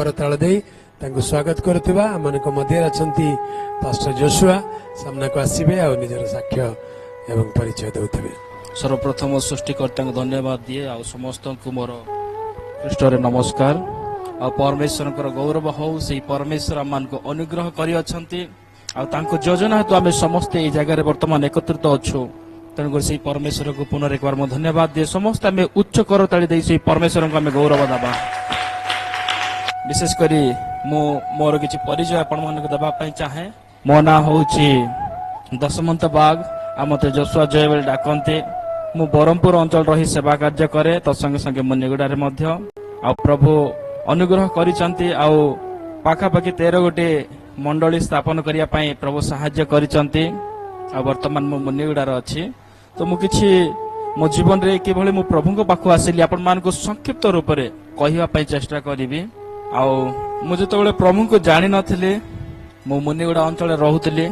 କରତାଳ ଦେଇ ତାଙ୍କୁ ସ୍ୱାଗତ କରୁଥିବା। ଆମମାନଙ୍କ ମଧ୍ୟରେ ଅଛନ୍ତି ପାଷ୍ଟର ଯୋଶୁଆ, ସାମ୍ନାକୁ ଆସିବେ ଆଉ ନିଜର ସାକ୍ଷ୍ୟ ଏବଂ ପରିଚୟ ଦେଉଥିବେ। ସର୍ବପ୍ରଥମ ସୃଷ୍ଟିକର୍ତ୍ତାଙ୍କୁ ଧନ୍ୟବାଦ ଦିଏ ଆଉ ସମସ୍ତଙ୍କୁ ମୋର ଖ୍ରୀଷ୍ଟରେ ନମସ୍କାର। ଆଉ ପରମେଶ୍ୱରଙ୍କର ଗୌରବ ହଉ, ସେଇ ପରମେଶ୍ୱର ଆମମାନଙ୍କୁ ଅନୁଗ୍ରହ କରିଅଛନ୍ତି ଆଉ ତାଙ୍କ ଯୋଜନା ହେତୁ ଆମେ ସମସ୍ତେ ଏଇ ଜାଗାରେ ବର୍ତ୍ତମାନ ଏକତ୍ରିତ ଅଛୁ। ତେଣୁକରି ସେଇ ପରମେଶ୍ୱରକୁ ପୁନର ଏକବାର ମୁଁ ଧନ୍ୟବାଦ ଦିଏ। ସମସ୍ତେ ଆମେ ଉଚ୍ଚ କରତାଳି ଦେଇ ସେଇ ପରମେଶ୍ୱରଙ୍କୁ ଆମେ ଗୌରବ ଦେବା। ବିଶେଷ କରି ମୁଁ ମୋର କିଛି ପରିଚୟ ଆପଣମାନଙ୍କୁ ଦେବା ପାଇଁ ଚାହେଁ। ମୋ ନାଁ ହଉଛି ଦଶମନ୍ତ ବାଗ, ଆଉ ମତେ ଯୋଶୁଆ ଜୟ ବୋଲି ଡାକନ୍ତି। ମୁଁ ବ୍ରହ୍ମପୁର ଅଞ୍ଚଳ ରହି ସେବା କାର୍ଯ୍ୟ କରେ, ତ ସଙ୍ଗେ ସଙ୍ଗେ ମୁନିଗୁଡ଼ାରେ ମଧ୍ୟ। ଆଉ ପ୍ରଭୁ ଅନୁଗ୍ରହ କରିଛନ୍ତି ଆଉ ପାଖାପାଖି 13 ଗୋଟି ମଣ୍ଡଳୀ ସ୍ଥାପନ କରିବା ପାଇଁ ପ୍ରଭୁ ସାହାଯ୍ୟ କରିଛନ୍ତି। ଆଉ ବର୍ତ୍ତମାନ ମୁଁ ମୁନିଗୁଡ଼ାରେ ଅଛି। ତ ମୁଁ କିଛି ମୋ ଜୀବନରେ କିଭଳି ମୁଁ ପ୍ରଭୁଙ୍କ ପାଖକୁ ଆସିଲି, ଆପଣମାନଙ୍କୁ ସଂକ୍ଷିପ୍ତ ରୂପରେ କହିବା ପାଇଁ ଚେଷ୍ଟା କରିବି। ଆଉ ମୁଁ ଯେତେବେଳେ ପ୍ରଭୁଙ୍କୁ ଜାଣିନଥିଲି, ମୁଁ ମୁନିଗୁଡ଼ା ଅଞ୍ଚଳରେ ରହୁଥିଲି,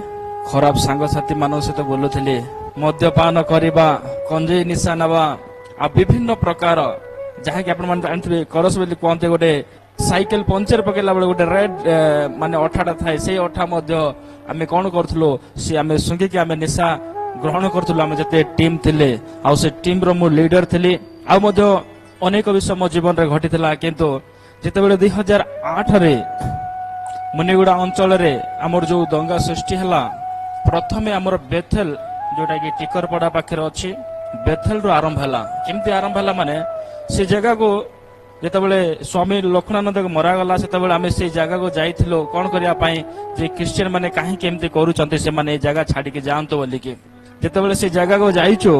ଖରାପ ସାଙ୍ଗସାଥି ମାନଙ୍କ ସହିତ ବୁଲୁଥିଲି, ମଦ୍ୟପାନ କରିବା, ଗଞ୍ଜେଇ ନିଶା ନେବା ଆଉ ବିଭିନ୍ନ ପ୍ରକାର, ଯାହାକି ଆପଣମାନେ ଜାଣିଥିବେ କରସ ବୋଲି କୁହନ୍ତି। ଗୋଟେ ସାଇକେଲ ପଞ୍ଚର ପକେଇଲା ବେଳେ ଗୋଟେ ରେଡ୍ ମାନେ ଅଠାଟା ଥାଏ, ସେଇ ଅଠା ମଧ୍ୟ ଆମେ କଣ କରୁଥିଲୁ, ସେ ଆମେ ଶୁଙ୍ଘିକି ଆମେ ନିଶା ଗ୍ରହଣ କରୁଥିଲୁ। ଆମେ ଯେତେ ଟିମ୍ ଥିଲେ ଆଉ ସେ ଟିମ୍ର ମୁଁ ଲିଡର ଥିଲି। ଆଉ ମଧ୍ୟ ଅନେକ ବିଷୟ ମୋ ଜୀବନରେ ଘଟିଥିଲା। କିନ୍ତୁ ଯେତେବେଳେ 2008ରେ ମୁନିଗୁଡ଼ା ଅଞ୍ଚଳରେ ଆମର ଯୋଉ ଦଙ୍ଗା ସୃଷ୍ଟି ହେଲା, ପ୍ରଥମେ ଆମର ବେଥେଲ, ଯୋଉଟା କି ଟିକରପଡା ପାଖରେ ଅଛି, ବେଥେଲରୁ ଆରମ୍ଭ ହେଲା। କେମିତି ଆରମ୍ଭ ହେଲା ମାନେ, ସେ ଜାଗାକୁ ଯେତେବେଳେ ସ୍ୱାମୀ ଲକ୍ଷ୍ମଣାନନ୍ଦକୁ ମରାଗଲା, ସେତେବେଳେ ଆମେ ସେଇ ଜାଗାକୁ ଯାଇଥିଲୁ କଣ କରିବା ପାଇଁ ଯେ ଖ୍ରୀଷ୍ଟିଆନ ମାନେ କାହିଁକି ଏମିତି କରୁଛନ୍ତି, ସେମାନେ ଏଇ ଜାଗା ଛାଡିକି ଯାଆନ୍ତୁ ବୋଲିକି। ଯେତେବେଳେ ସେ ଜାଗାକୁ ଯାଇଛୁ,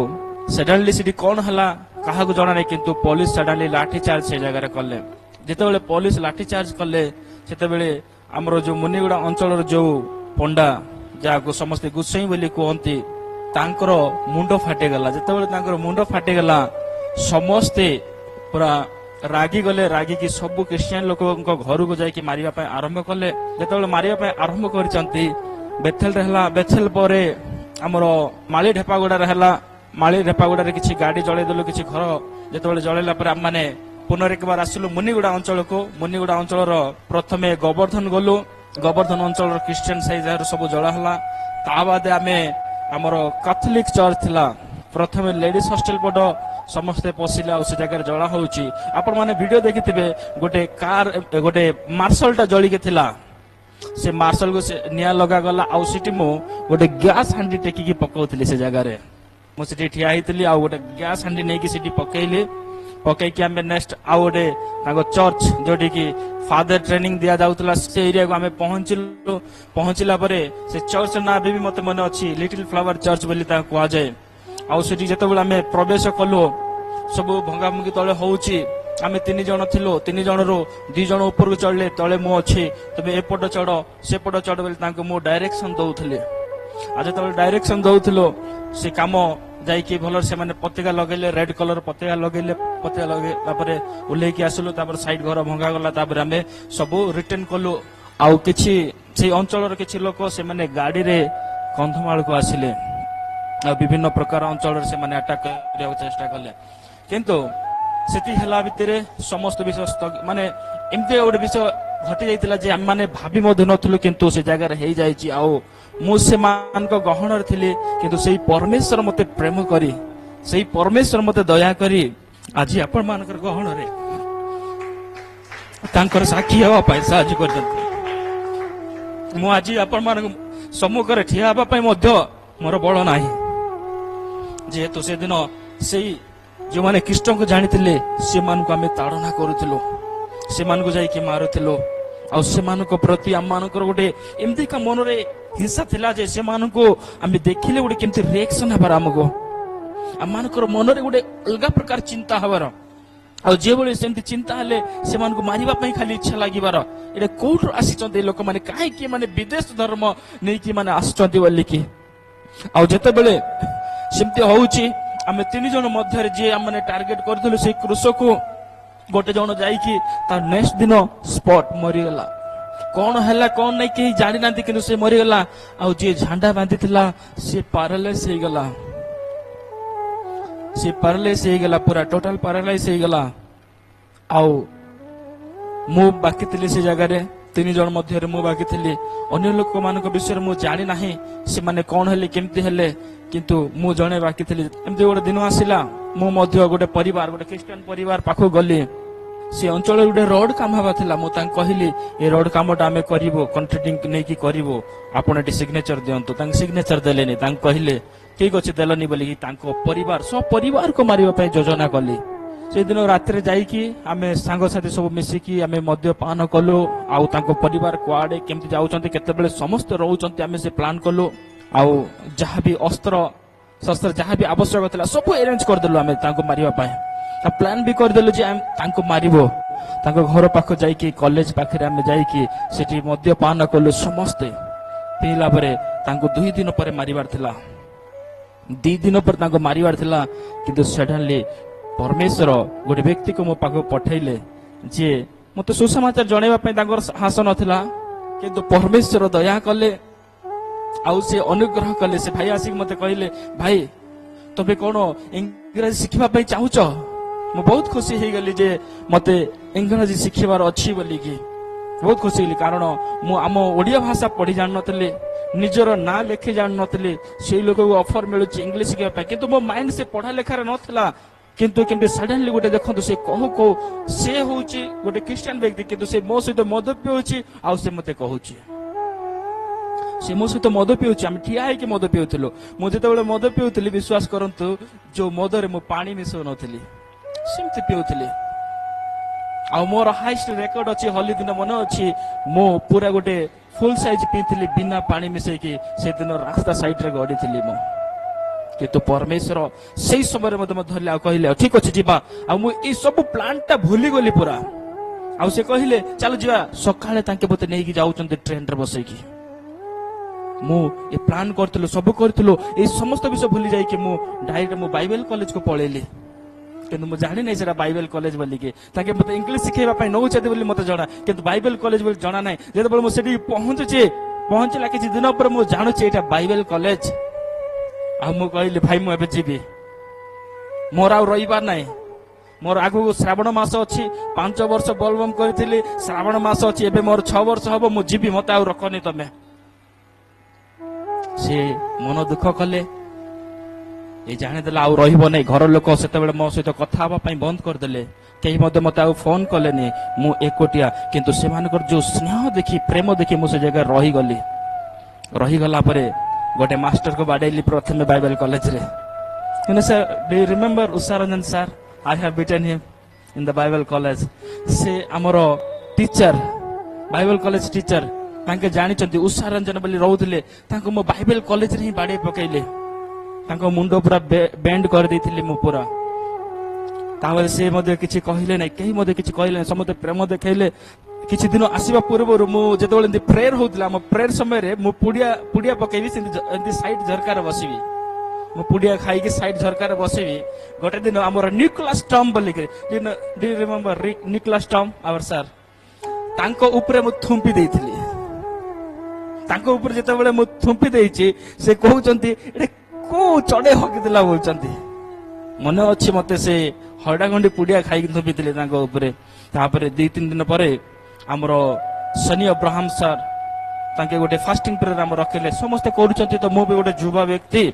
ସଡନଲି ସେଠି କଣ ହେଲା କାହାକୁ ଜଣା ନାହିଁ, କିନ୍ତୁ ପୋଲିସ ସଡନଲି ଲାଠି ଚାର୍ଜ ସେ ଜାଗାରେ କଲେ। ଯେତେବେଳେ ପୋଲିସ ଲାଠି ଚାର୍ଜ କଲେ, ସେତେବେଳେ ଆମର ଯୋଉ ମୁନିଗୁଡ଼ା ଅଞ୍ଚଳର ଯୋଉ ପଣ୍ଡା, ଯାହାକୁ ସମସ୍ତେ ଗୁସେଇଁ ବୋଲି କୁହନ୍ତି, ତାଙ୍କର ମୁଣ୍ଡ ଫାଟିଗଲା। ଯେତେବେଳେ ତାଙ୍କର ମୁଣ୍ଡ ଫାଟିଗଲା, ସମସ୍ତେ ପୁରା ରାଗିଗଲେ। ରାଗିକି ସବୁ ଖ୍ରୀଷ୍ଟିଆନ ଲୋକଙ୍କ ଘରକୁ ଯାଇକି ମାରିବା ପାଇଁ ଆରମ୍ଭ କଲେ। ଯେତେବେଳେ ମାରିବା ପାଇଁ ଆରମ୍ଭ କରିଛନ୍ତି, ବେଥେଲରେ ହେଲା। ବେଥେଲ ପରେ ଆମର ମାଳି ଢେପାଗୁଡାରେ ହେଲା। ମାଳି ଢେପାଗୁଡାରେ କିଛି ଗାଡି ଜଳେଇ ଦେଲୁ, କିଛି ଘର ଯେତେବେଳେ ଜଳେଇଲା ପରେ ଆମମାନେ ପୁନର ଏକବାର ଆସିଲୁ ମୁନିଗୁଡା ଅଞ୍ଚଳକୁ। ମୁନିଗୁଡା ଅଞ୍ଚଳର ପ୍ରଥମେ ଗୋବର୍ଦ୍ଧନ ଗଲୁ। ଗୋବର୍ଦ୍ଧନ ଅଞ୍ଚଳର ଖ୍ରୀଷ୍ଟିଆନ ସାହି ଜାଗାରୁ ସବୁ ଜଳା ହେଲା। ତା ବାଦେ ଆମେ ଆମର କାଥଲିକ ଚର୍ଚ୍ଚ ଥିଲା, ପ୍ରଥମେ ଲେଡିଜ ହଷ୍ଟେଲ ପଟ ସମସ୍ତେ ପଶିଲେ ଆଉ ସେ ଜାଗାରେ ଜଳା ହଉଛି। ଆପଣ ମାନେ ଭିଡିଓ ଦେଖିଥିବେ, ଗୋଟେ କାର, ଗୋଟେ ମାର୍ଶଲଟା ଜଳିକି ଥିଲା, ସେ ମାର୍ଶଲକୁ ସେ ନିଆଁ ଲଗାଗଲା। ଆଉ ସେଠି ମୁଁ ଗୋଟେ ଗ୍ୟାସ ହାଣ୍ଡି ଟେକିକି ପକଉଥିଲି। ସେ ଜାଗାରେ ମୁଁ ସେଠି ଠିଆ ହେଇଥିଲି ଆଉ ଗୋଟେ ଗ୍ୟାସ ହାଣ୍ଡି ନେଇକି ସେଠି ପକେଇଲି। ପକେଇକି ଆମେ ନେକ୍ସଟ ଆଉ ଗୋଟେ ତାଙ୍କ ଚର୍ଚ୍ଚ, ଯୋଉଠିକି ଫାଦର ଟ୍ରେନିଂ ଦିଆଯାଉଥିଲା, ସେ ଏରିଆକୁ ଆମେ ପହଞ୍ଚିଲୁ। ପହଞ୍ଚିଲା ପରେ ସେ ଚର୍ଚ୍ଚ ନାଁ ବି ମତେ ମନେ ଅଛି, ଲିଟିଲ ଫ୍ଲାୱାର ଚର୍ଚ୍ଚ ବୋଲି ତାକୁ କୁହାଯାଏ। ଆଉ ସେଠି ଯେତେବେଳେ ଆମେ ପ୍ରବେଶ କଲୁ, ସବୁ ଭଙ୍ଗାଭଙ୍ଗି ତଳେ ହଉଛି। ଆମେ ତିନି ଜଣ ଥିଲୁ, ତିନି ଜଣରୁ ଦି ଜଣ ଉପରକୁ ଚଢିଲେ, ତଳେ ମୁଁ ଅଛି। ତମେ ଏପଟ ଚଢ, ସେପଟ ଚଢ ବୋଲି ତାଙ୍କୁ ମୁଁ ଡାଇରେକ୍ସନ ଦଉଥିଲି। ଆଉ ଯେତେବେଳେ ଡାଇରେକ୍ସନ ଦଉଥିଲୁ, ସେ କାମ ଯାଇକି ଭଲରେ ସେମାନେ ପତାକା ଲଗେଇଲେ, ରେଡ କଲର ପତାକା ଲଗେଇଲେ। ପତାକା ଲଗେଇଲା ପରେ ଓହ୍ଲେଇକି ଆସିଲୁ। ତାପରେ ସାଇଡ ଘର ଭଙ୍ଗାଗଲା। ତାପରେ ଆମେ ସବୁ ରିଟର୍ନ କଲୁ। ଆଉ କିଛି ସେଇ ଅଞ୍ଚଳର କିଛି ଲୋକ, ସେମାନେ ଗାଡିରେ କନ୍ଧମାଳକୁ ଆସିଲେ ଆଉ ବିଭିନ୍ନ ପ୍ରକାର ଅଞ୍ଚଳରେ ସେମାନେ ଆଟାକ୍ କରିବାକୁ ଚେଷ୍ଟା କଲେ। କିନ୍ତୁ ସେତିକି ହେଲା ଭିତରେ ସମସ୍ତ ବିଷୟ ମାନେ ଏମିତି ଗୋଟେ ବିଷୟ ଘଟି ଯାଇଥିଲା ଯେ ଆମେମାନେ ଭାବି ମଧ୍ୟ ନଥିଲୁ, କିନ୍ତୁ ସେ ଜାଗାରେ ହେଇଯାଇଛି। ଆଉ ମୁଁ ସେମାନଙ୍କ ଗହଣରେ ଥିଲି, କିନ୍ତୁ ସେଇ ପରମେଶ୍ୱର ମତେ ପ୍ରେମ କରି, ସେଇ ପରମେଶ୍ୱର ମତେ ଦୟା କରି ଆଜି ଆପଣମାନଙ୍କର ଗହଣରେ ତାଙ୍କର ସାକ୍ଷୀ ହେବା ପାଇଁ ସାହାଯ୍ୟ କରିଛନ୍ତି। ମୁଁ ଆଜି ଆପଣମାନଙ୍କ ସମ୍ମୁଖରେ ଠିଆ ହେବା ପାଇଁ ମଧ୍ୟ ମୋର ବଳ ନାହିଁ, ଯେହେତୁ ସେଦିନ ସେଇ ଯେଉଁମାନେ ଖ୍ରୀଷ୍ଟଙ୍କୁ ଜାଣିଥିଲେ, ସେମାନଙ୍କୁ ଆମେ ତାଡ଼ନା କରୁଥିଲୁ, ସେମାନଙ୍କୁ ଯାଇକି ମାରୁଥିଲୁ। ଆଉ ସେମାନଙ୍କ ପ୍ରତି ଆମମାନଙ୍କର ଗୋଟେ ଏମିତିକା ମନରେ ହିଂସା ଥିଲା ଯେ ସେମାନଙ୍କୁ ଆମେ ଦେଖିଲେ ଗୋଟେ କେମିତି ରିଏକ୍ସନ ହେବାର, ଆମକୁ ଆମମାନଙ୍କର ମନରେ ଗୋଟେ ଅଲଗା ପ୍ରକାର ଚିନ୍ତା ହେବାର। ଆଉ ଯେଭଳି ସେମିତି ଚିନ୍ତା ହେଲେ ସେମାନଙ୍କୁ ମାରିବା ପାଇଁ ଖାଲି ଇଚ୍ଛା ଲାଗିବାର, ଏଇଟା କୋଉଠୁ ଆସିଛନ୍ତି ଏ ଲୋକମାନେ, କାହିଁକି ମାନେ ବିଦେଶ ଧର୍ମ ନେଇକି ମାନେ ଆସୁଛନ୍ତି ବୋଲିକି। ଆଉ ଯେତେବେଳେ ସେମିତି ହଉଛି, ଆମେ ତିନି ଜଣ ମଧ୍ୟରେ ଯିଏ ଆମେ ଟାର୍ଗେଟ କରିଥିଲୁ ସେଇ କୃଷକୁ, ଗୋଟେ ଜଣ ଯାଇକି ତା ନେକ୍ସଟ ଦିନ ସ୍ପଟ ମରିଗଲା। କଣ ହେଲା କଣ ନାଇଁ କେହି ଜାଣିନାହାନ୍ତି, କିନ୍ତୁ ସେ ମରିଗଲା। ଆଉ ଯିଏ ଝାଣ୍ଡା ବାନ୍ଧିଥିଲା, ସେ ପାରାଲାଇଜ ହେଇଗଲା। ସେ ପାରାଲାଇଜ ହେଇଗଲା, ପୁରା ଟୋଟାଲ ପାରାଲାଇଜ ହେଇଗଲା। ଆଉ ମୁଁ ବାକି ଥିଲି ସେ ଜାଗାରେ, ତିନି ଜଣ ମଧ୍ୟରେ ମୁଁ ବାକି ଥିଲି। ଅନ୍ୟ ଲୋକମାନଙ୍କ ବିଷୟରେ ମୁଁ ଜାଣି ନାହିଁ, ସେମାନେ କଣ ହେଲେ, କେମିତି ହେଲେ, କିନ୍ତୁ ମୁଁ ଜଣେ ବାକି ଥିଲି। ଏମିତି ଗୋଟେ ଦିନ ଆସିଲା, ମୁଁ ମଧ୍ୟ ଗୋଟେ ପରିବାର, ଗୋଟେ ଖ୍ରୀଷ୍ଟିଆନ ପରିବାର ପାଖକୁ ଗଲି। ସେ ଅଞ୍ଚଳରେ ଗୋଟେ ରୋଡ କାମ ହେବା ଥିଲା। ମୁଁ ତାଙ୍କୁ କହିଲି, ଏ ରୋଡ କାମଟା ଆମେ କରିବୁ, କଣ୍ଟ୍ରାକ୍ଟିଂ ନେଇକି କରିବୁ, ଆପଣ ଏଠି ସିଗ୍ନେଚର ଦିଅନ୍ତୁ। ତାଙ୍କ ସିଗ୍ନେଚର ଦେଲେନି। ତାଙ୍କୁ କହିଲେ, ଠିକ ଅଛି, ଦେଲନି ବୋଲିକି ତାଙ୍କ ପରିବାର ସପରିବାରକୁ ମାରିବା ପାଇଁ ଯୋଜନା କଲି। ସେଇଦିନ ରାତିରେ ଯାଇକି ଆମେ ସାଙ୍ଗସାଥି ସବୁ ମିଶିକି ଆମେ ମଦ୍ୟପାନ କଲୁ। ଆଉ ତାଙ୍କ ପରିବାର କୁଆଡେ କେମିତି ଯାଉଛନ୍ତି, କେତେବେଳେ ସମସ୍ତେ ରହୁଛନ୍ତି, ଆମେ ସେ ପ୍ଲାନ୍ କଲୁ। ଆଉ ଯାହା ବି ଅସ୍ତ୍ର ଶସ୍ତ୍ର ଯାହା ବି ଆବଶ୍ୟକ ଥିଲା, ସବୁ ଆରେଞ୍ଜ କରିଦେଲୁ ଆମେ ତାଙ୍କୁ ମାରିବା ପାଇଁ। ଆଉ ପ୍ଲାନ୍ ବି କରିଦେଲୁ ଯେ ଆମେ ତାଙ୍କୁ ମାରିବୁ। ତାଙ୍କ ଘର ପାଖ ଯାଇକି, କଲେଜ ପାଖରେ ଆମେ ଯାଇକି ସେଠି ମଦ୍ୟପାନ କଲୁ। ସମସ୍ତେ ପିଇଲା ପରେ ତାଙ୍କୁ 2 ଦିନ ପରେ ମାରିବାର ଥିଲା। 2 ଦିନ ପରେ ତାଙ୍କୁ ମାରିବାର ଥିଲା। କିନ୍ତୁ ସଡନଲି ପରମେଶ୍ୱର ଗୋଟେ ବ୍ୟକ୍ତିକୁ ମୋ ପାଖକୁ ପଠେଇଲେ, ଯିଏ ମତେ ସୁସମାଚାର ଜଣେଇବା ପାଇଁ ତାଙ୍କର ସାହସ ନଥିଲା। କିନ୍ତୁ ପରମେଶ୍ୱର ଦୟା କଲେ ଆଉ ସେ ଅନୁଗ୍ରହ କଲେ। ସେ ଭାଇ ଆସିକି ମତେ କହିଲେ, ଭାଇ, ତମେ କଣ ଇଂରାଜୀ ଶିଖିବା ପାଇଁ ଚାହୁଁଛ? ମୁଁ ବହୁତ ଖୁସି ହେଇଗଲି ଯେ ମତେ ଇଂରାଜୀ ଶିଖିବାର ଅଛି ବୋଲିକି। ବହୁତ ଖୁସି ହେଇଗଲି, କାରଣ ମୁଁ ଆମ ଓଡିଆ ଭାଷା ପଢି ଜାଣିନଥିଲି, ନିଜର ନାଁ ଲେଖି ଜାଣିନଥିଲି। ସେଇ ଲୋକକୁ ଅଫର ମିଳୁଛି ଇଂଲିଶ ଶିଖିବା ପାଇଁ, କିନ୍ତୁ ମୋ ମାଇଣ୍ଡ ସେ ପଢା ଲେଖାରେ ନଥିଲା। କିନ୍ତୁ କେମିତି ସଡନଲି ଗୋଟେ ଦେଖନ୍ତୁ, ସେ କହୁ କହୁ, ସେ ହଉଛି ଗୋଟେ ଖ୍ରୀଷ୍ଟିଆନ ବ୍ୟକ୍ତି, କିନ୍ତୁ ସେ ମୋ ସହିତ ମଦ ପିଉଛି। ଆଉ ସେ ମତେ କହୁଛି, ସେ ମୋ ସହିତ ମଦ ପିଉଛି। ଆମେ ଠିଆ ହେଇକି ମଦ ପିଉଥିଲୁ। ମୁଁ ଯେତେବେଳେ ମଦ ପିଉଥିଲି, ବିଶ୍ୱାସ କରନ୍ତୁ, ଯୋଉ ମଦରେ ମୁଁ ପାଣି ମିଶାଉନଥିଲି, ସେମିତି ପିଉଥିଲି। ଆଉ ମୋର ହାଇଷ୍ଟ ରେକର୍ଡ ଅଛି, ହୋଲି ଦିନ ମନେ ଅଛି, ମୁଁ ପୁରା ଗୋଟେ ଫୁଲ ସାଇଜ ପିଇଥିଲି ବିନା ପାଣି ମିଶେଇକି। ସେଦିନ ରାସ୍ତା ସାଇଡରେ ଗଡିଥିଲି ମୁଁ। କିନ୍ତୁ ପରମେଶ୍ୱର ସେଇ ସମୟରେ ମୋତେ ଧରିଲେ ଆଉ କହିଲେ, ଆଉ ଠିକ ଅଛି, ଯିବା। ଆଉ ମୁଁ ଏଇ ସବୁ ପ୍ଲାନ୍ ଟା ଭୁଲିଗଲି ପୁରା। ଆଉ ସେ କହିଲେ, ଚାଲ ଯିବା। ସକାଳେ ତାଙ୍କେ ମତେ ନେଇକି ଯାଉଛନ୍ତି ଟ୍ରେନରେ ବସେଇକି। ମୁଁ ଏ ପ୍ଲାନ୍ କରିଥିଲୁ, ସବୁ କରିଥିଲୁ, ଏଇ ସମସ୍ତ ବିଷୟ ଭୁଲି ଯାଇକି ମୁଁ ଡାଇରେକ୍ଟ ମୁଁ ବାଇବେଲ କଲେଜକୁ ପଳେଇଲି। କିନ୍ତୁ ମୁଁ ଜାଣିନାହିଁ ସେଟା ବାଇବେଲ କଲେଜ ବୋଲିକି। ତାଙ୍କେ ମତେ ଇଂଲିଶ ଶିଖେଇବା ପାଇଁ ନଉଛନ୍ତି ବୋଲି ମତେ ଜଣା, କିନ୍ତୁ ବାଇବେଲ କଲେଜ ବୋଲି ଜଣା ନାହିଁ। ଯେତେବେଳେ ମୁଁ ସେଠି ପହଞ୍ଚୁଛି, ପହଞ୍ଚିଲା କିଛି ଦିନ ପରେ ମୁଁ ଜାଣୁଛି ଏଇଟା ବାଇବେଲ କଲେଜ। ଆଉ ମୁଁ କହିଲି, ଭାଇ, ମୁଁ ଏବେ ଯିବି, ମୋର ଆଉ ରହିବାର ନାହିଁ। ମୋର ଆଗକୁ ଶ୍ରାବଣ ମାସ ଅଛି। 5 ବର୍ଷ ବୋଲବମ କରିଥିଲି, ଶ୍ରାବଣ ମାସ ଅଛି, ଏବେ ମୋର 6 ବର୍ଷ ହବ। ମୁଁ ଯିବି, ମତେ ଆଉ ରଖନି ତମେ। ସେ ମନ ଦୁଃଖ କଲେ, ଏ ଜାଣିଦେଲା ଆଉ ରହିବ ନାହିଁ। ଘର ଲୋକ ସେତେବେଳେ ମୋ ସହିତ କଥା ହେବା ପାଇଁ ବନ୍ଦ କରିଦେଲେ। କେହି ମଧ୍ୟ ମତେ ଆଉ ଫୋନ କଲେନି। ମୁଁ ଏକୁଟିଆ, କିନ୍ତୁ ସେମାନଙ୍କର ଯୋଉ ସ୍ନେହ ଦେଖି, ପ୍ରେମ ଦେଖି ମୁଁ ସେ ଜାଗାରେ ରହିଗଲି। ରହିଗଲା ପରେ ଗୋଟେ ମାଷ୍ଟରକୁ ବାଡେଇଲି ପ୍ରଥମେ ବାଇବେଲ କଲେଜରେ। You know, sir, do you remember Usha Ranjan sir? I have beaten him in the Bible college. ସେ ଆମର ଟିଚର, ବାଇବେଲ କଲେଜ ଟିଚର। ତାଙ୍କେ ଜାଣିଛନ୍ତି, ଉଷାରଞ୍ଜନ ବୋଲି ରହୁଥିଲେ। ତାଙ୍କୁ ମୁଁ ବାଇବେଲ କଲେଜରେ ହିଁ ବାଡେଇ ପକେଇଲି। ତାଙ୍କ ମୁଣ୍ଡ ପୁରା ବେଣ୍ଡ କରିଦେଇଥିଲି ମୁଁ ପୁରା। ତାପରେ ସେ ମଧ୍ୟ କିଛି କହିଲେ ନାହିଁ, କେହି ମଧ୍ୟ କିଛି କହିଲେ ନାହିଁ। ସମସ୍ତେ ପ୍ରେମ ଦେଖେଇଲେ। କିଛି ଦିନ ଆସିବା ପୂର୍ବରୁ ମୁଁ ଯେତେବେଳେ ଏମିତି ପ୍ରେୟର ହଉଥିଲା, ଆମ ପ୍ରେୟର ସମୟରେ ମୁଁ ପୁଡିଆ ପୁଡିଆ ପକେଇବି, ସେମିତି ଏମିତି ସାଇଡ ଝରକାରେ ବସିବି। ମୁଁ ପୁଡିଆ ଖାଇକି ସାଇଡ ଝରକାରେ ବସିବି। ଗୋଟେ ଦିନ ଆମର ନିକୋଲାସ ଟମ୍ ବୋଲିକିରି, do remember Nicholas Tom, our sir? ତାଙ୍କ ଉପରେ ମୁଁ ଥୁମ୍ପି ଦେଇଥିଲି। ତାଙ୍କ ଉପରେ ଯେତେବେଳେ ମୁଁ ଥୁମ୍ପି ଦେଇଛି, ସେ କହୁଛନ୍ତି, ଏଟା କୋଉ ଚଢେଇ ହଗିଦେଲା ବୋଲୁଛନ୍ତି। ମନେ ଅଛି ମତେ, ସେ ହଇଡାଗଣ୍ଡି ପୁଡିଆ ଖାଇକି ଥୁମ୍ପିଥିଲେ ତାଙ୍କ ଉପରେ। ତାପରେ 2-3 ଦିନ ପରେ ଆମର ସନି ଅବ୍ରାହମ ସାର୍ ତାଙ୍କେ ଗୋଟେ ଫାଷ୍ଟିଂ ପ୍ରେୟର ଆମର ରଖିଲେ। ସମସ୍ତେ କରୁଛନ୍ତି ତ ମୁଁ ବି ଗୋଟେ ଯୁବା ବ୍ୟକ୍ତି।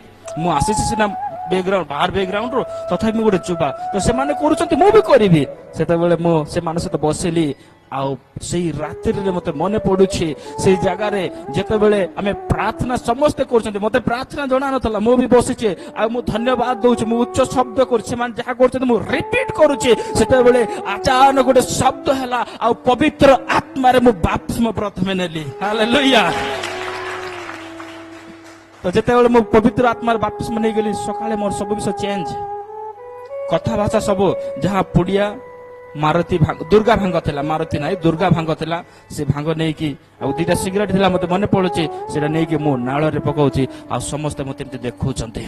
ମୁଁ ଆସିଛି ସିନା ବ୍ୟାକଗ୍ରାଉଣ୍ଡ, ବାହାର ବ୍ୟାକଗ୍ରାଉଣ୍ଡରୁ, ତଥାପି ମୁଁ ଗୋଟେ ଯୁବା। ତ ସେମାନେ କରୁଛନ୍ତି, ମୁଁ ବି କରିବି। ସେତେବେଳେ ମୁଁ ସେମାନଙ୍କ ସହିତ ବସିଲି। ଆଉ ସେଇ ରାତ୍ରିରେ ମତେ ମନେ ପଡୁଛି, ସେଇ ଜାଗାରେ ଯେତେବେଳେ ଆମେ ପ୍ରାର୍ଥନା ସମସ୍ତେ କରୁଛନ୍ତି, ମତେ ପ୍ରାର୍ଥନା ଜଣା ନଥିଲା। ମୁଁ ବି ବସିଛି ଆଉ ମୁଁ ଧନ୍ୟବାଦ ଦଉଛି, ମୁଁ ଉଚ୍ଚ ଶବ୍ଦ କରୁଛି। ସେମାନେ ଯାହା କରୁଛନ୍ତି, ମୁଁ ରିପିଟ କରୁଛି। ସେତେବେଳେ ଆଚାନକ ଗୋଟେ ଶବ୍ଦ ହେଲା ଆଉ ପବିତ୍ର ଆତ୍ମାରେ ମୁଁ ବାପ୍ତିସ୍ମ ପ୍ରଥମେ ନେଲି। ହାଲେଲୁୟା! ତ ଯେତେବେଳେ ମୁଁ ପବିତ୍ର ଆତ୍ମାରେ ବାପ୍ତିସ୍ମ ନେଇଗଲି, ସକାଳେ ମୋର ସବୁ ବିଷୟ ଚେଞ୍ଜ, କଥା ଭାଷା ସବୁ। ଯାହା ପୁଡିଆ, ମାରୁତି ଭାଙ୍ଗ, ଦୁର୍ଗା ଭାଙ୍ଗ ଥିଲା, ମାରୁତି ନାହିଁ, ଦୁର୍ଗା ଭାଙ୍ଗ ଥିଲା। ସେ ଭାଙ୍ଗ ନେଇକି ଆଉ ଦିଟା ସିଗାରେଟ ଥିଲା, ମତେ ମନେ ପଡୁଛି, ସେଟା ନେଇକି ମୁଁ ନାଳରେ ପକଉଛି ଆଉ ସମସ୍ତେ ମତେ ଏମିତି ଦେଖୁଛନ୍ତି।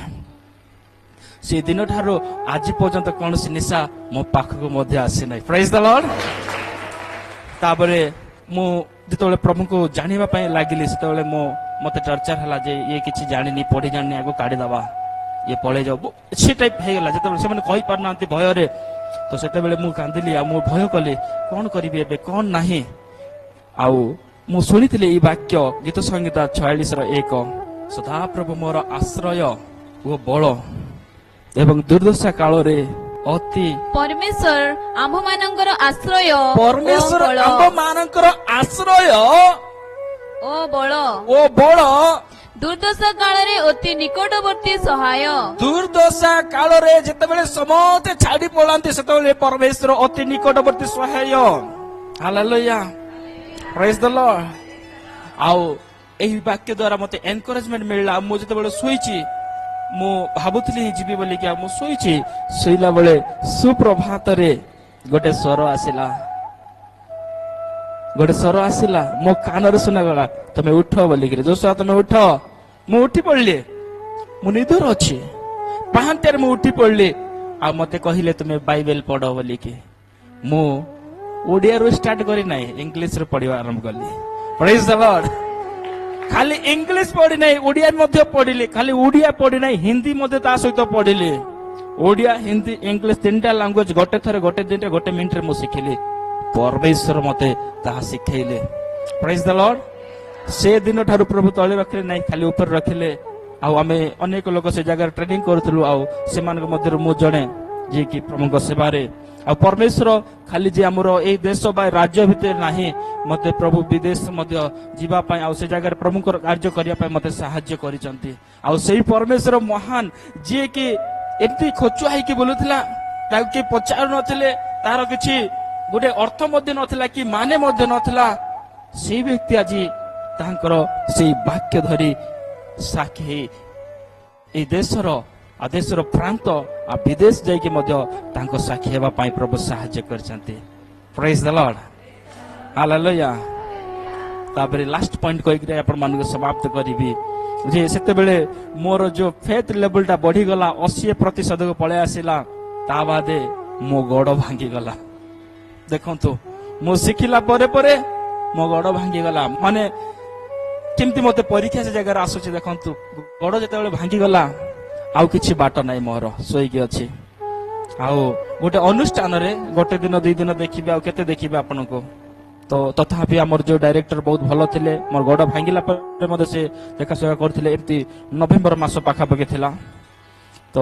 ସେ ଦିନଠାରୁ ଆଜି ପର୍ଯ୍ୟନ୍ତ କୌଣସି ନିଶା ମୋ ପାଖକୁ ମଧ୍ୟ ଆସିନାହିଁ। ପ୍ରାଇଜ ଦ ଲର୍ଡ। ତାପରେ ମୁଁ ଯେତେବେଳେ ପ୍ରଭୁଙ୍କୁ ଜାଣିବା ପାଇଁ ଲାଗିଲି, ସେତେବେଳେ ମୁଁ ମତେ ଟର୍ଚର ହେଲା ଯେ ଇଏ କିଛି ଜାଣିନି, ପଢି ଜାଣିନି, ଆକୁ କାଢିଦବା, ଇଏ ପଳେଇ ଯାଉ। ସେ ଟାଇପ ହେଇଗଲା ଯେତେବେଳେ ସେମାନେ କହିପାରୁନାହାନ୍ତି ଭୟରେ। ତ ସେତେବେଳେ ମୁଁ କାନ୍ଦିଲି ଆଉ ମୁଁ ଭୟ କଲି, କଣ କରିବି ଏବେ, କଣ ନାହିଁ। ଆଉ ମୁଁ ଶୁଣିଥିଲି ଏଇ ବାକ୍ୟ, ଗୀତ ସଂହିତା 46:1, ସଦାପ୍ରଭୁ ମୋର ଆଶ୍ରୟ ଓ ବଳ ଏବଂ ଦୁର୍ଦ୍ଦଶା କାଳରେ ଅତି ପରମେଶ୍ୱର ଆମ୍ଭମାନଙ୍କର ଆଶ୍ରୟ ଓ ପରମେଶ୍ୱର ବଳ ଆମ୍ଭମାନଙ୍କର ଆଶ୍ରୟ ଓ ବଳ ଓ ବଳ, ଦୁର୍ଦ୍ଦଶା କାଳରେ ଅତି ନିକଟବର୍ତ୍ତୀ ସହାୟ। ଦୁର୍ଦ୍ଦଶା କାଳରେ ଯେତେବେଳେ ସମସ୍ତେ ଛାଡି ପଳାନ୍ତି, ସେତେବେଳେ ପରମେଶ୍ୱର ଅତି ନିକଟବର୍ତ୍ତୀ ସହାୟ। ହାଲେଲୁୟା, ପ୍ରେଜ ଦ ଲର୍ଡ। ଆଉ ଏହି ବାକ୍ୟ ଦ୍ୱାରା ମତେ ଏନକରେଜମେଣ୍ଟ ମିଳିଲା। ମୁଁ ଯେତେବେଳେ ଶୋଇଛି, ମୁଁ ଭାବୁଥିଲି ହିଁ ଯିବି ବୋଲିକି, ଆଉ ମୁଁ ଶୋଇଛି। ଶୋଇଲା ବେଳେ ସୁପ୍ରଭାତରେ ଗୋଟେ ସ୍ୱର ଆସିଲା, ଗୋଟେ ସ୍ୱର ଆସିଲା, ମୋ କାନରେ ଶୁଣାଗଲା, ତମେ ଉଠ ବୋଲିକିରି, ଯୋଶୁଆ ତମେ ଉଠ। ମୁଁ ଉଠି ପଡିଲି। ମୁଁ ନିଦରେ ଅଛି, ପାହାନ୍ତିଆରେ ମୁଁ ଉଠି ପଡିଲି। ଆଉ ମତେ କହିଲେ, ତୁମେ ବାଇବେଲ ପଢ ବୋଲିକି। ମୁଁ ଓଡିଆରୁ ଷ୍ଟାର୍ଟ କରି ନାହିଁ, ଇଂଲିଶରୁ ପଢିବା ଆରମ୍ଭ କଲି। ପ୍ରେଜ ଦ ଲର୍ଡ। ଖାଲି ଇଂଲିଶ ପଢି ନାହିଁ, ଓଡିଆ ମଧ୍ୟ ପଢିଲି। ଖାଲି ଓଡିଆ ପଢି ନାହିଁ, ହିନ୍ଦୀ ମଧ୍ୟ ତା ସହିତ ପଢିଲି। ଓଡିଆ, ହିନ୍ଦୀ, ଇଂଲିଶ ତିନିଟା ଲାଙ୍ଗୁଏଜ ଗୋଟେ ଥରେ, ଗୋଟେ ଦିନରେ, ଗୋଟେ ମିନିଟରେ ମୁଁ ଶିଖିଲି। ପରମେଶ୍ୱର ମତେ ତାହା ଶିଖେଇଲେ। ପ୍ରେଜ ଦ ଲର୍ଡ। ସେ ଦିନ ଠାରୁ ପ୍ରଭୁ ତଳେ ରଖିଲେ ନାହିଁ, ଖାଲି ଉପରେ ରଖିଲେ। ଆଉ ଆମେ ଅନେକ ଲୋକ ସେ ଜାଗାରେ ଟ୍ରେନିଂ କରୁଥିଲୁ, ଆଉ ସେମାନଙ୍କ ମଧ୍ୟରୁ ମୁଁ ଜଣେ, ଯିଏକି ପ୍ରଭୁଙ୍କ ସେବାରେ। ଆଉ ପରମେଶ୍ୱର ଖାଲି ଯେ ଆମର ଏଇ ଦେଶ ବା ରାଜ୍ୟ ଭିତରେ ନାହିଁ, ମତେ ପ୍ରଭୁ ବିଦେଶ ମଧ୍ୟ ଯିବା ପାଇଁ ଆଉ ସେ ଜାଗାରେ ପ୍ରଭୁଙ୍କର କାର୍ଯ୍ୟ କରିବା ପାଇଁ ମତେ ସାହାଯ୍ୟ କରିଛନ୍ତି। ଆଉ ସେଇ ପରମେଶ୍ୱର ମହାନ, ଯିଏକି ଏମିତି ଖୋଚୁଆ ହେଇକି ବୁଲୁଥିଲା, ତାକୁ କିଏ ପଚାରୁ ନଥିଲେ, ତାର କିଛି ଗୋଟେ ଅର୍ଥ ମଧ୍ୟ ନଥିଲା କି ମାନେ ମଧ୍ୟ ନଥିଲା, ସେଇ ବ୍ୟକ୍ତି ଆଜି ତାଙ୍କର ସେଇ ବାକ୍ୟ ଧରି ସାକ୍ଷୀ ହେଇ ଏଇ ଦେଶର ଆଉ ଦେଶର ପ୍ରାନ୍ତ ଆଉ ବିଦେଶ ଯାଇକି ମଧ୍ୟ ତାଙ୍କ ସାକ୍ଷୀ ହେବା ପାଇଁ ପ୍ରଭୁ ସାହାଯ୍ୟ କରିଛନ୍ତି। ପ୍ରେଜ ଦ ଲର୍ଡ, ହାଲେଲୁୟା। ତାପରେ ଲାଷ୍ଟ ପଏଣ୍ଟ କହିକିରି ଆପଣମାନଙ୍କୁ ସମାପ୍ତ କରିବି ଯେ ସେତେବେଳେ ମୋର ଯୋଉ ଫେଥ୍ ଲେଭେଲଟା ବଢିଗଲା, 80%କୁ ପଳେଇ ଆସିଲା। ତା ବାଦେ ମୋ ଗୋଡ ଭାଙ୍ଗିଗଲା। ଦେଖନ୍ତୁ, ମୁଁ ଶିଖିଲା ପରେ ପରେ ମୋ ଗୋଡ ଭାଙ୍ଗିଗଲା। ମାନେ କେମିତି ମତେ ପରୀକ୍ଷା ସେ ଜାଗାରେ ଆସୁଛି ଦେଖନ୍ତୁ। ଗୋଡ ଯେତେବେଳେ ଭାଙ୍ଗିଗଲା, ଆଉ କିଛି ବାଟ ନାହିଁ ମୋର, ଶୋଇକି ଅଛି। ଆଉ ଗୋଟେ ଅନୁଷ୍ଠାନରେ ଗୋଟେ ଦିନ 2 ଦିନ ଦେଖିବେ, ଆଉ କେତେ ଦେଖିବେ ଆପଣଙ୍କୁ? ତ ତଥାପି ଆମର ଯୋଉ ଡାଇରେକ୍ଟର ବହୁତ ଭଲ ଥିଲେ। ମୋର ଗୋଡ ଭାଙ୍ଗିଲା ପରେ ମଧ୍ୟ ସେ ଦେଖାଶୁଣା କରୁଥିଲେ। ଏମିତି ନଭେମ୍ବର ମାସ ପାଖାପାଖି ଥିଲା। ତ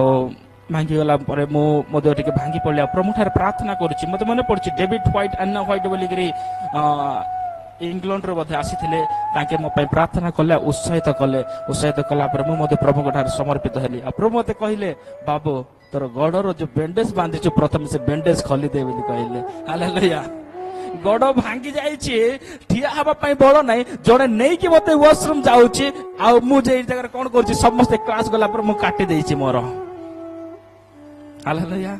ଭାଙ୍ଗିଗଲା ପରେ ମୁଁ ମଧ୍ୟ ଟିକେ ଭାଙ୍ଗି ପଡିଲି ଆଉ ପ୍ରଭୁ ଠାରେ ପ୍ରାର୍ଥନା କରୁଛି। ମତେ ମନେ ପଡୁଛି, ଡେଭିଡ୍ ହ୍ୱାଇଟ୍, ଆନ୍ନା ହ୍ୱାଇଟ୍ ବୋଲିକିରି ଇଂଲଣ୍ଡରୁ ବୋଧେ ଆସିଥିଲେ। ତାଙ୍କେ ମୋ ପାଇଁ ପ୍ରାର୍ଥନା କଲେ ଆଉ ଉତ୍ସାହିତ କଲେ। ଉତ୍ସାହିତ କଲା ପରେ ମୁଁ ମଧ୍ୟ ପ୍ରଭୁଙ୍କ ଠାରେ ସମର୍ପିତ ହେଲି। ଆଉ ପ୍ରଭୁ ମତେ କହିଲେ, ବାବୁ, ତୋର ଗୋଡର ଯୋଉ ବ୍ୟାଣ୍ଡେଜ ବାନ୍ଧିଛୁ, ପ୍ରଥମେ ସେ ବ୍ୟାଣ୍ଡେଜ ଖୋଲିଦେ ବୋଲି କହିଲେ। ହାଲେଲୁୟା। ଗୋଡ ଭାଙ୍ଗି ଯାଇଛି, ଠିଆ ହେବା ପାଇଁ ବଳ ନାହିଁ, ଜଣେ ନେଇକି ମତେ ୱାସରୁମ ଯାଉଛି। ଆଉ ମୁଁ ଯେ ଏଇ ଜାଗାରେ କଣ କରୁଛି, ସମସ୍ତେ କ୍ଲାସ ଗଲା ପରେ ମୁଁ କାଟି ଦେଇଛି ମୋର। ହାଲେଲୁୟା।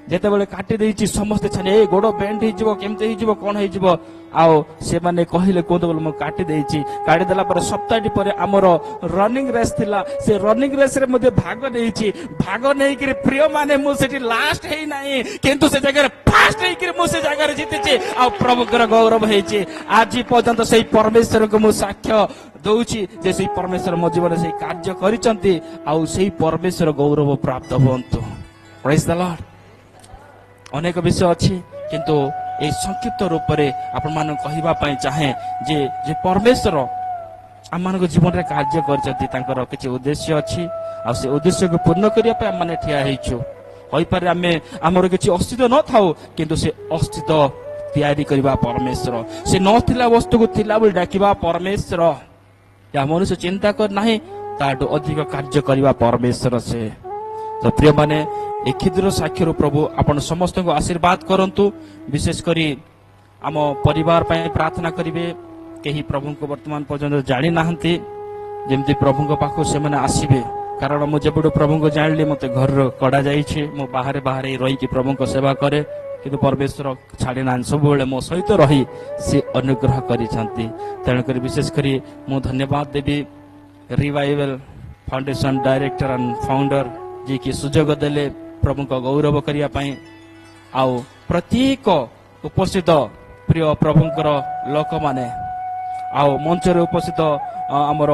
ଯେତେବେଳେ କାଟି ଦେଇଛି, ସମସ୍ତେ ଛାନି, ଏ ଗୋଡ ବେଣ୍ଡ ହେଇଯିବ, କେମିତି ହେଇଯିବ, କଣ ହେଇଯିବ? ଆଉ ସେମାନେ କହିଲେ, କୁହନ୍ତୁ ବୋଲି ମୁଁ କାଟି ଦେଇଛି। କାଟିଦେଲା ପରେ ସପ୍ତାହଟି ପରେ ଆମର ରନିଂ ରେସ୍ ଥିଲା। ସେ ରନିଂ ରେସ୍ ରେ ମଧ୍ୟ ଭାଗ ନେଇଛି। ଭାଗ ନେଇକିରି ପ୍ରିୟ ମାନେ, ମୁଁ ସେଠି ଲାଷ୍ଟ ହେଇନାହିଁ, କିନ୍ତୁ ସେ ଜାଗାରେ ଫାଷ୍ଟ ହେଇକିରି ମୁଁ ସେ ଜାଗାରେ ଜିତିଛି ଆଉ ପ୍ରଭୁଙ୍କର ଗୌରବ ହେଇଛି। ଆଜି ପର୍ଯ୍ୟନ୍ତ ସେଇ ପରମେଶ୍ୱରଙ୍କୁ ମୁଁ ସାକ୍ଷ୍ୟ ଦଉଛି ଯେ ସେଇ ପରମେଶ୍ୱର ମୋ ଜୀବନରେ ସେଇ କାର୍ଯ୍ୟ କରିଛନ୍ତି ଆଉ ସେଇ ପରମେଶ୍ୱର ଗୌରବ ପ୍ରାପ୍ତ ହୁଅନ୍ତୁ। ପ୍ରେଜ ଦ ଲର୍ଡ। ଅନେକ ବିଷୟ ଅଛି, କିନ୍ତୁ ଏଇ ସଂକ୍ଷିପ୍ତ ରୂପରେ ଆପଣମାନଙ୍କୁ କହିବା ପାଇଁ ଚାହେଁ ଯେ ପରମେଶ୍ୱର ଆମମାନଙ୍କ ଜୀବନରେ କାର୍ଯ୍ୟ କରିଛନ୍ତି, ତାଙ୍କର କିଛି ଉଦ୍ଦେଶ୍ୟ ଅଛି ଆଉ ସେ ଉଦ୍ଦେଶ୍ୟକୁ ପୂର୍ଣ୍ଣ କରିବା ପାଇଁ ଆମମାନେ ଠିଆ ହେଇଛୁ। କହିପାରେ ଆମେ ଆମର କିଛି ଅସ୍ତିତ୍ୱ ନଥାଉ, କିନ୍ତୁ ସେ ଅସ୍ତିତ୍ୱ ତିଆରି କରିବା ପରମେଶ୍ୱର, ସେ ନଥିଲା ବସ୍ତୁକୁ ଥିଲା ବୋଲି ଡାକିବା ପରମେଶ୍ୱର, ଯାହା ମନୁଷ୍ୟ ଚିନ୍ତା କରି ନାହିଁ ତାଠୁ ଅଧିକ କାର୍ଯ୍ୟ କରିବା ପରମେଶ୍ୱର ସେ। ତ ପ୍ରିୟମାନେ, ଏ କ୍ଷୁଦ୍ର ସାକ୍ଷ୍ୟରୁ ପ୍ରଭୁ ଆପଣ ସମସ୍ତଙ୍କୁ ଆଶୀର୍ବାଦ କରନ୍ତୁ। ବିଶେଷ କରି ଆମ ପରିବାର ପାଇଁ ପ୍ରାର୍ଥନା କରିବେ। କେହି ପ୍ରଭୁଙ୍କୁ ବର୍ତ୍ତମାନ ପର୍ଯ୍ୟନ୍ତ ଜାଣି ନାହାନ୍ତି, ଯେମିତି ପ୍ରଭୁଙ୍କ ପାଖକୁ ସେମାନେ ଆସିବେ। କାରଣ ମୁଁ ଯେବେଠୁ ପ୍ରଭୁଙ୍କୁ ଜାଣିଲି, ମୋତେ ଘରରୁ କଢ଼ା ଯାଇଛି। ମୁଁ ବାହାରେ ବାହାରେ ରହିକି ପ୍ରଭୁଙ୍କ ସେବା କରେ, କିନ୍ତୁ ପରମେଶ୍ୱର ଛାଡ଼ି ନାହାନ୍ତି। ସବୁବେଳେ ମୋ ସହିତ ରହି ସେ ଅନୁଗ୍ରହ କରିଛନ୍ତି। ତେଣୁକରି ବିଶେଷ କରି ମୁଁ ଧନ୍ୟବାଦ ଦେବି revival foundation director and founder, ଯିଏକି ସୁଯୋଗ ଦେଲେ ପ୍ରଭୁଙ୍କ ଗୌରବ କରିବା ପାଇଁ। ଆଉ ପ୍ରତ୍ୟେକ ଉପସ୍ଥିତ ପ୍ରିୟ ପ୍ରଭୁଙ୍କର ଲୋକମାନେ ଆଉ ମଞ୍ଚରେ ଉପସ୍ଥିତ ଆମର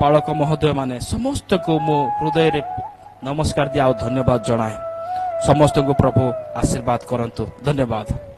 ପାଳକ ମହୋଦୟ ମାନେ, ସମସ୍ତଙ୍କୁ ମୁଁ ହୃଦୟରେ ନମସ୍କାର ଦିଏ ଆଉ ଧନ୍ୟବାଦ ଜଣାଏ। ସମସ୍ତଙ୍କୁ ପ୍ରଭୁ ଆଶୀର୍ବାଦ କରନ୍ତୁ। ଧନ୍ୟବାଦ।